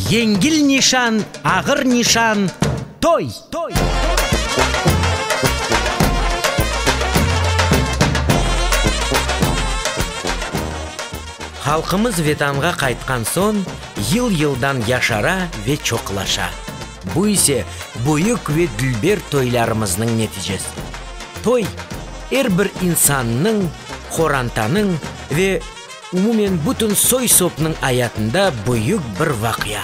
Yengil nişan, ağır nişan, toy! Halqımız Vetanğa qaytqan soñ, yıl-yıldan yaşara ve çoqlaşa. Bu ise büyük ve dülber toylarımıznıñ neticesi. Toy, er bir insannıñ, qorantanıñ ve umumen bütün soy-sopnıñ ayatında büyük bir vaqia.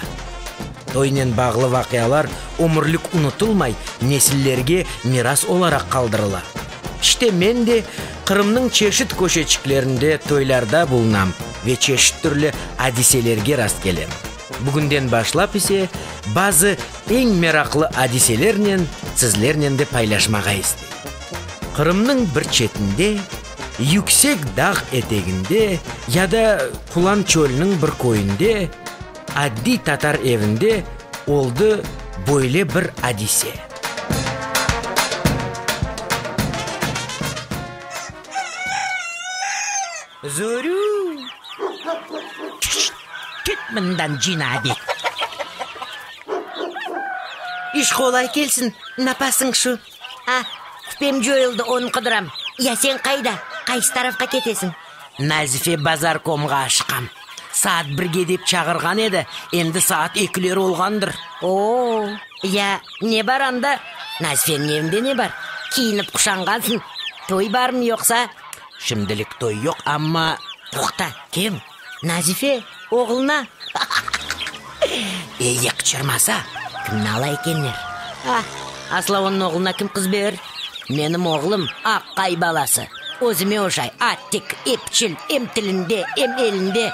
Toynen bağlı vaqialar ömürlik unutılmay, nesillerge miras olaraq qaldırıla. İşte men de Qırımnıñ çeşit köşeçiklerinde toylarda bulunam ve çeşit türlü adiselerge rastkelem. Bugünden başlap ise bazı eñ meraqlı adiselernen sizlernen de paylaşmağa isteyim. Qırımnıñ bir çetinde, yüksek dağ eteginde ya da qulan çölniñ bir köyünde, addiy tatar evinde oldı böyle bir adise. Zörü! Şşt! Ket mından, cin abi! İş qolay kelsin, napasıñ şu? A, küpem coyuldı, onı qıdıram. Ya sen qayda, qaysı tarafqa ketesiñ? Nazife bazarkomğa aşıqam. Saat birge dep çağırğan edi, endi saat ekiler olğandır. O-o, ya ne bar anda? Nazifeniñ evinde ne bar? Kiyinip quşanğansıñ, toy barmı yoqsa? Şimdilik toy yoq, amma. Toqta, kim? Nazife, oğluna? Ey, qıçırmasa, kimni ala ekenler? Ah, asla onıñ oğluna kim qız berir? Menim oğlum, aqay balası. Özüme oşay, atik, epçil, em tilinde, em elinde.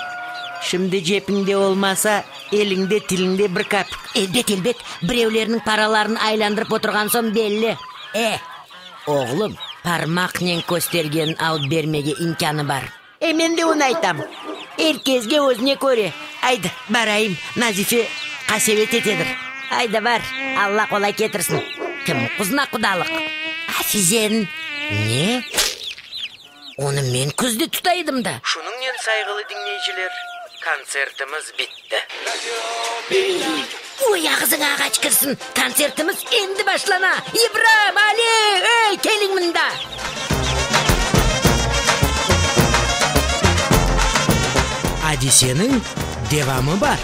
Şimdi cepiñde olmasa, eliñde, tiliñde bir kapik. Elbet, elbet, birevlerniñ paralarını aylandırıp oturğan soñ belli. Eh, oğlum, parmaqnen köstergenini alıp bermege imkânı bar. E, men de onı aytam. Er kesge özüne köre. Aydı, barayım, Nazife qasevet etedir. Ayda bar, Alla qolay ketirsin. Kim quzuna qudalıq? Afizeniñ. Ne? Onı men küzde tuta edim da. Şunıñnen, sayğılı diñleyiciler, kontsertimiz bitti. Oy, ağızıña ağaç kirsin, kontsertimiz endi başlana! İbram, Ali, ey, keliñ mında! Adiseniñ devamı bar.